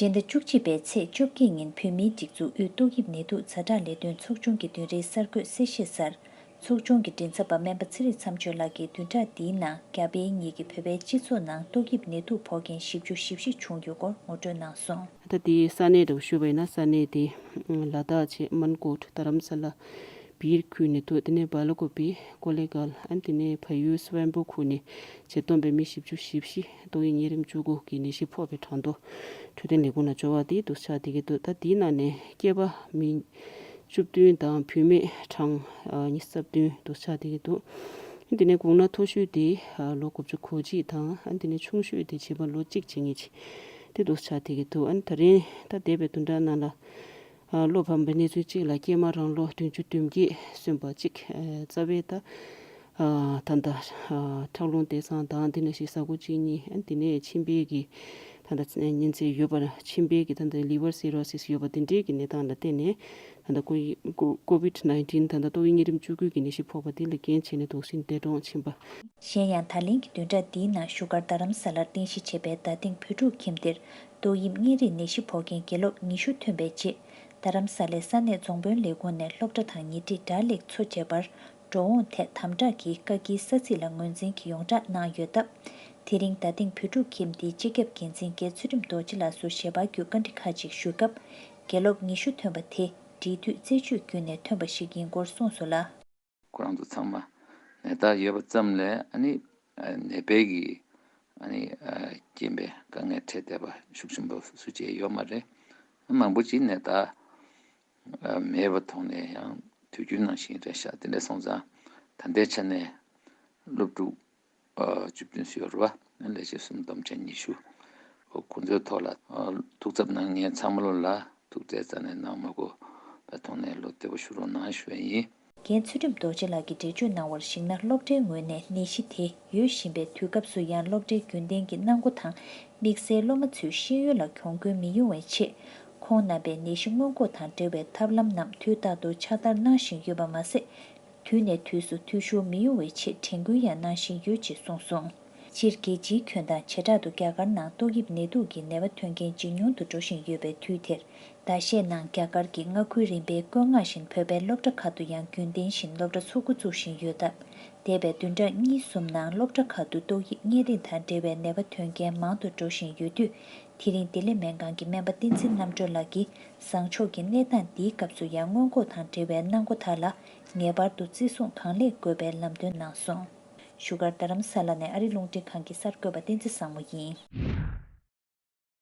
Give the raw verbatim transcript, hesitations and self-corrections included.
སྤྱི་ཟླ་བཅུ་གཅིག་པའི་ཚེས་བཅོ་བརྒྱད་ཉིན་བོད་མིའི་སྒྲིག་འཛུགས་དབུས་ཏོག་དབྱིབས་ནད་དུག་ཛ་དྲག་ལས་དོན་ཚོགས་ཆུང་གི་བདུན་རེའི་གསར་འགོད་གསལ་བཤད་གསར། ཚོགས་ཆུང་གི་མགྲིན་ཚབ་པ་སྨན་པ་ཚེ་རིང་མཚམས་གཅོད་ལགས་ཀྱིས་བདུན་ཕྲག་འདིའི་ནང་རྒྱ་བལ་གཉིས་ཀྱི་བོད་པའི་སྤྱི་ཚོགས་ནང་ཏོག་དབྱིབས་ནད་དུག་ཕོག་མཁན་བཞི་བཅུ་ཞེ་བཞི་བྱུང་ཡོད་སྐོར་ངོ་སྤྲོད་གནང་སོང་། ད་དེའི་ས་གནས་འདྲ་བོ་ཞུས་པ་ཡིན་ན། ས་གནས་དེ་ལ་དྭགས་བྱས་མན་ཀོཊ། རྡ་རམ་ས་ལ། སྦིར་ཁུལ་ནས་ཐོན། དེ་ནས་སྦ་ལ་ཀོ་པི། ཀོ་ལེ་གལ། ཨ་ནི་དེ་ནས་ཕ་ཡུལ་སི་ཝན་པོ་ཁུལ་ནས་བྱས་བསྡོམས་པའི་མི་བཞི་བཅུ་ཞེ་བཞི་ཏོག་དབྱིབས་གཉན་རིམས་བཅུ་དགུ་གི་ནད་གཞི་ཕོག་པའི་གྲངས་ཐོ་འཕྲོད་བསྟེན་ལས་ཁུངས་ནང་འབྱོར་བ་དེ་འདུག་ཆགས་བསྡད་ཀྱི་འདུག་ད་དེའི་ནང་ནས་སྐྱེས་པ་མི་བཅུ་བདུན་དང་བུད་མེད་གྲངས་ཉི་ཤུ་རྩ་བདུན་འདུག་ཆགས་བསྡད་ཀྱི་འདུག་དེ་ནས་དགུང་ན་མཐོ་ཤོས་དེ་ལོ་དགུ་བཅུ་གོ་གཅིག་དང་། ཨ་ནི་དེ་ནས་ཆུང་ཤོས་དེ་བྱིས་པ་ལོ་གཅིག་བྱེད་མཁན་ཅིག་དེ་འདུག་ཆགས་བསྡད་ཀྱི་འདུག་ཨ་ནི་ད་རིང་ད་འདས་པའི་བདུན་ཕྲག་ནང་ལ། ཨ། བློ་ཕམ་པའི་གནས་ཚུལ་གཅིག་ལ། སྐྱེས་མ་རང་ལོ་བདུན་ཅུ་དོན་བརྒྱད་སོན་པ་གཅིག་ཨ། རྩ་བའི་ད། ཨ། ད་ལྟ། ཨ། ཁྲག་རླུང་བསྡད་ས་དང་། དེ་ནང་བཞིན་ཟ་ཁུ་གཅིན་སྙི། ཨ། དེ་ནས་མཆིན་པའི་གི་ད་ལྟ་གཉན་ཚད་ཡོད་པ། མཆིན་པའི་གི་ད་ལྟ་ལི་ཝར་སི་རོ་སིས་ཡོད་པ་དེ་འདྲའི་གི་གནས་སྟངས་ལ་བརྟེན་ནས། ད་ལྟ་ཀོ་ཀོ་ཀོ་བིད་ནའིན་ཊིན། ད་ལྟ་ཏོག་དབྱིབས་གཉན་རིམས་བཅུ་དགུ་གི་ནད་གཞི་ཕོག་པ་དེ་ལ་རྐྱེན་བྱས་ནས་དོགས་ཟོན་འདས་གྲོངས་ཕྱིན་པ། གཞན་ཡང་། ད་ལན་གྱི་བདུན་ཕྲག་འདིའི་ནང་བཞུགས་སྒར་རྡ་རམ་ས་ལར་རྟེན་གཞི་བྱས་པའི་རྡ་སྟེང་བོད་ཕྲུག་ཁྱིམ་དེར་ཏོག་དབྱིབས་གཉན་རིམས་ནད་གཞི་ཕོག་མཁན་དགེ་སློབ་ཉི་ཤུ་ཐོན་པའི་རྗེས། རྡ་རམ་ས་ལའི་ས་གནས་རྫོང་དཔོན་ལས་ཁུངས་ནས་སློབ་གྲྭ་དང་ཉེ་འཁྲིས་སྒྲ་སླེབས་ཚོ་བྱས་པར་འགྲོ་འོང་ཐད་དམ་དྲག་གིས་བཀག་སྐྱིལ་ས་ཚིགས་ལ་ངོས་འཛིན་གྱི་ཡོངས་བསྒྲགས་གནང་ཡོད་སྟབས། དེ་རིང་རྡ་སྟེང་བོད་ཕྲུག་ཁྱིམ་འདིའི་སྤྱི་ཁྱབ་འགན་འཛིན་རྒན་ཚུལ་ཁྲིམས་རྡོ་རྗེ་ལགས་སུ་ཞལ་པར་བརྒྱུད་བཀའ་འདྲི་ཁག་ཅིག་ཞུས་སྐབས། དགེ་སློབ་ཉི་ཤུ་ཐོན་པ་དེ་འབྲེལ་མཐུད་རྩད་གཅོད་བརྒྱུད་ནས་ཐོན་པ་ཞིག་ཡིན་སྐོར་གསུངས་སོང་ལ། ཁོ་རང་ཚོ་ཚང་མ་ནད་རྟགས་ཡོད་པ་ཙམ་ལས། ཨ་ནི་ནད་པའི་གི་ཨ་ནི་རྐྱེན་པས་དཀའ་ངལ་འཕྲད་བསྡད་པ་ཤུགས་ཆེན་པོ་སུ་གཅིག་ཡོད་མ་རེད། མང་པོ་ཅིག་ནད་རྟགས་མེད་པ་མཐོང་ནས་ཡང་དུས་རྒྱུན་ནང་བཞིན་རེད་ཤག་དེ་འདྲ་སོང་ཙང་ད་ལྟའི་ཆ་ནས་སློབ་ཕྲུག་ཨ། བཅུ་བདུན་ཙམ་ཡོད་རེད་པ། ལས་བྱེད་གསུམ། སྡོམ་ཆེན་ཉི་ཤུ། ཁོ་ཚོའི་ཐོག་ལ་ཨ། ཐུགས་འཚབ་གནང་མཁན་ཚང་མ་ལོ་ལ་ཐུགས་བརྩེ་རྩ་ནས་གནང་མ་དགོས་པ་མཐོང་ནས་བློ་བདེ་པོ་བཞུགས་རོགས་གནང་ཞུ་ཡ་ཡིན། རྒན་ཚུལ་ཁྲིམས་རྡོ་རྗེ་ལགས་ཀྱིས་འགྲེལ་བརྗོད་གནང་བར་གཞིགས་ན། སློབ་གྲྭའི་ངོས་ནས་ནད་གཞི་དེ་ཡོད་བཞིན་པའི་དུས་སྐབས་སུ་ཡང་སློབ་གྲྭའི་རྒྱུན་གཏན་གྱི་གནང་སྒོ་དང་། དམིགས་བསལ་སློབ་མ་ཚོའི་ཤེས་ཡོན་ལ་གྱོང་གུན་མི་ཡོང་བའི་ཆེད། ཁོང་རྣམ་པས་ནད་གཞི་སྔོན་འགོག་དང་འབྲེལ་བའི་ཐབས་ལམ་རྣམས་དུས་རྟག་ཏུ་ཕྱག་བསྟར་གནང་བཞིན་ཡོད་པ་མ་ཟད། དུས་ནས་དུས་སུ་འཐུས་ཤོར་མི་ཡོང་བའི་ཆེད་དྲན་སྐུལ་ཡང་གནང་བཞིན་ཡོད་ཅེས་གསུངས་སོང་། སྤྱིར་རྒྱལ་སྤྱིའི་ཁྱོན་དང་བྱེ་བྲག་ཏུ་རྒྱ་གར་ནང་ཏོག་དབྱིབས་ནད་དུག་གི་ནད་པ་ཐོན་མཁན་ཇེ་ཉུང་དུ་འགྲོ་བཞིན་ཡོད་པའི་དུས་དེར། ཟླ་ཤས་ནང་རྒྱ་གར་གྱི་མངའ་ཁུལ་རིམ་པས་བཀོད་མངགས་བཞིན་བོད་པའི་སློབ་གྲྭ་ཁག་ཏུ་ཡང་རྒྱུན་ལྡན་བཞིན་སློབ་གྲྭ་ཚུགས་འགོ་བཙུགས་བཞིན་ཡོད་སྟབས། འདས་པའི་བདུན་ཕྲག་གཉིས་གསུམ་ནང་སློབ་གྲྭ་ཁག་ཏུ་ཏོག་དབྱིབས་གཉན་རིམས་དང་འབྲེལ་བའི་ནད་པ་ཐོན་མཁན་མང་དུ་འགྲོ་བཞིན་ཡོད་དུས། དེ་རིང་བདེ་ལེགས་སྨན་ཁང་གི་སྨན་པ་བསྟན་འཛིན་རྣམ་གྲོལ་ལགས་ཀྱིས། བཟང་ཕྱོགས་ཀྱི་གནས་སྟངས་འདིའི་སྐབས་སུ་ཡང་སྔོན་འགོག་དང་འབྲེལ་བའི་གནང་སྒོ་དག་ལ་ངེས་པར་དུ་བརྩི་སྲུང་གང་ལེགས་དགོས་པའི་ལམ་སྟོན་གནང་སོང་། བཞུགས་སྒར་རྡ་རམ་ས་ལ་ནས་ཨ་རི་རླུང་འཕྲིན་ཁང་གི་གསར་འགོད་པ་བསྟན་འཛིན་བཟང་མོ་ཡིན།